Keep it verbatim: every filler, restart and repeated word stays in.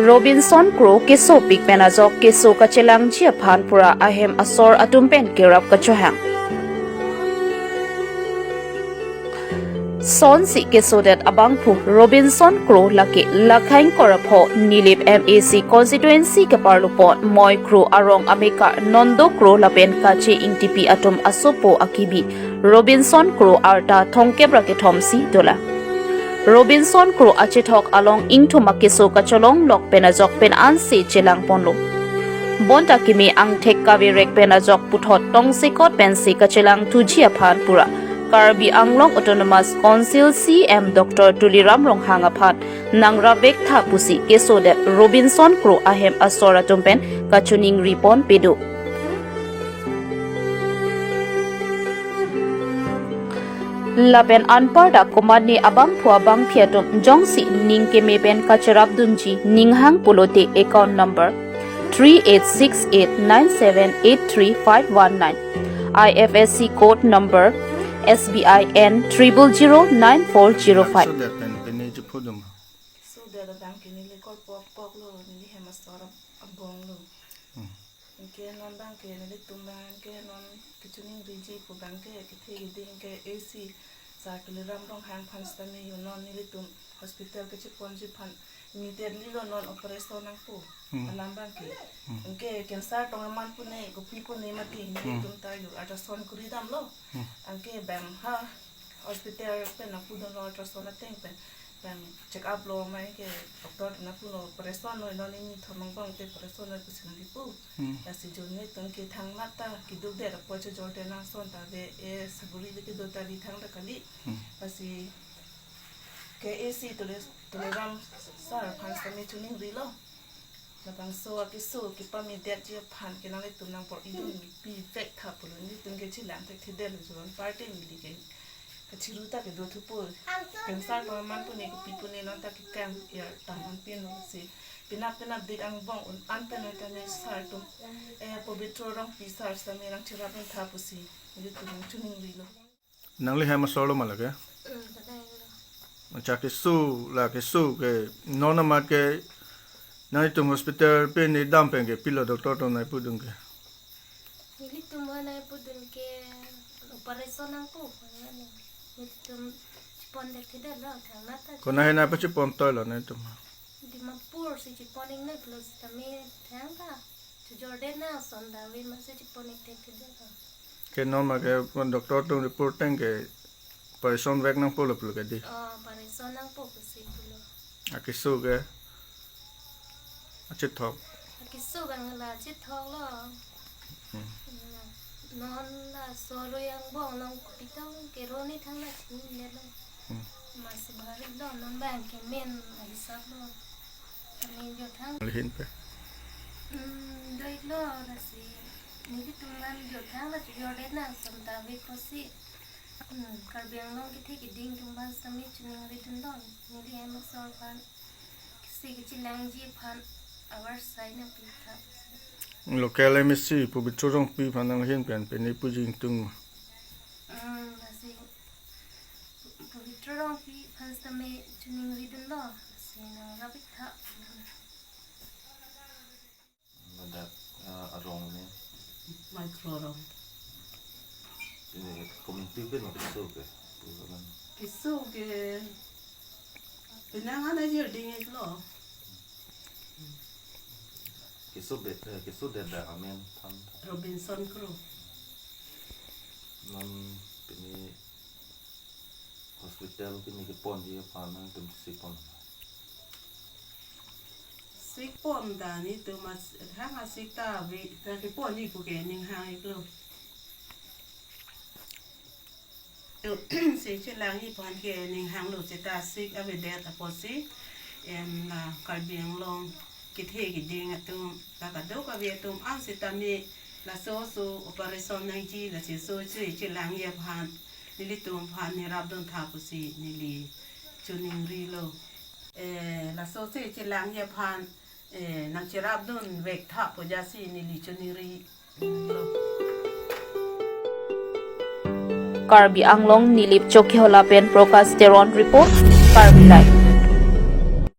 Robinson Kro kesopik pen ajok keso kachelangji aphan pura ahem asor atum pen kerap kachohang. Sonsi kesodet abangphu Robinson Kro lake Lakhaing Korapho Nilip M A C constituency keparlupon Moi Kro arong amekar Nondo Kro lapen Kache Ingtipi atum asopo akibi Robinson Kro arta thomkep ra kethom si dolang. Robinson Kro achethok along ingthum akeso kacholonglok pen ajok pen ansi chelangponlo. Bonta kimi angthek kaverek pen ajok puthot tongsekot pensi kachelangthuji aphan pura Karbi Anglong Autonomous Council C E M Doctor Tuliram Ronghang aphan nangrapvektha pusi kesodet Robinson Kro ahem asor atum pen kachiningripon pedo. Lapen anparta komatne abangphu abangphi atum jongsi ning keme pen kacherapdunji ning hang pulote account number three eight six eight nine seven eight three five one nine, I F S C code number S B I N triple zero nine four zero five. So that pen pen ni chephodum. So that abang ke neli kor pok pok lo, neli hem asor abong lo. Hmm. Anke non abang ke nelitum abang ke non kachiningriji pu abang ke kethe kiding ke A C sir Tuliram Ronghang aphan sitame yo non nelitum hospital kacheponji aphan immediately lo non operation nangpo. Hmm. Alam abang ke. Hmm. Anke cancer tong aman pune kopi pune mati Hmm. nelitum ta yo ultrasound kuri damlo. Hmm. Anke abang ha hospital pen nangpudunlo ultrasound ateng pen, pen check up lo mai ke doctor nangpulo operation lo, non nini thomang bang te operation lo pusi nangkipu. Hmm. Lasi jo nelitum ke thangnatta kidukdet apot chojorde nang ason ta ave, e saguri le kedo ta ri thangta kali. Hmm. Lasi ke A C Tuli, Tuliram sir aphan sitame chiningrilo. Labangso akeso kepamedetji aphan ke nanglitum nangpor-idun pivek tha pulo, nelitum ke chelang thekthedetlo, jo anparta neli ke kachiru ta kedo thupo. Cancer tong aman pune kopi pune non ta kekang ya tam anpin lo si. Penap penap dik angbong un an pen noi tame sir atum, eh, Pobitro Rongpi sir sitame nangcherapdun tha pusi nelitum nangchiningrilo. Nangli hem asor lo ma lake? Hmm, kadai lo. Acha, keso la keso ke non amat ke nanglitum hospital pen ne dam pen ke pilo doctor atum nangpudun ke? Nelitum aphan nangpudun ke operation nangpo. Nelitum chepon thekthedetlo, thangnatta. Konat ahin nangpachepon toilo nanglitum? Dimapur si chepon ingnoi pulo sitame thangta chojorde nang ason ta ave, amatsi chepon ik thekthedetlo. Ke non ma ke pon doctor atum report ateng ke operation vek nangpo lo pulo ke di. Oh, operation nangpo pusi pulo. Akeso ke achethok. Akeso abang la chethok lo. Hmm. Non laso aroi angbong along kopi tong kero ne thangta chinine lo. Hmm. Amatsi bhari lo, non abang ke main ahisap lo. Kami jo thang. Lahin pen. Hmm, doik lo, lasi nelitum aphan jo thang la chojorde nang ason ta ave pusi. Hmm, Karbi Anglong kethe kiding atum aphan sitame chiningridun lo. Neli hem asor aphan, kesi kachelangji aphan avarsai nangpitha. Local M A C Pobitro Rongpi aphan nanghin pen pen ne puji ingtung. Hmm, lasi Pobitro Rongpi aphan sitame chiningridun lo, lasi nangrapik tha. Ladak, eh, arong ne? Moi Kro arong. Ini community ke no keso ke? Keso ke penang ana jir ding iklo. Keso be, eh, kesodet amen than. Robinson Kro. Non pini hospital pini keponji aphan nangtum sikpon? Sikpon ta nelitum as, thang asik ta ave, ta keponji puke ning hang iklo. Si chelangji aphan ke ning hanglo seta sik avedet apotsi, em, la Karbi Anglong kethe kiding atum, la kadokave atum an sitame laso oso operation nangji, lasi oso che chelangji aphan nelitum aphan nerapdun tha pusi neli chiningrilo. Eh, laso che chelangji aphan, eh, nangcherapdun vek tha pu jasi neli chiningrilo. Karbi Anglong Nilip Chokihola pen Prakash Teron report, Karbi Live.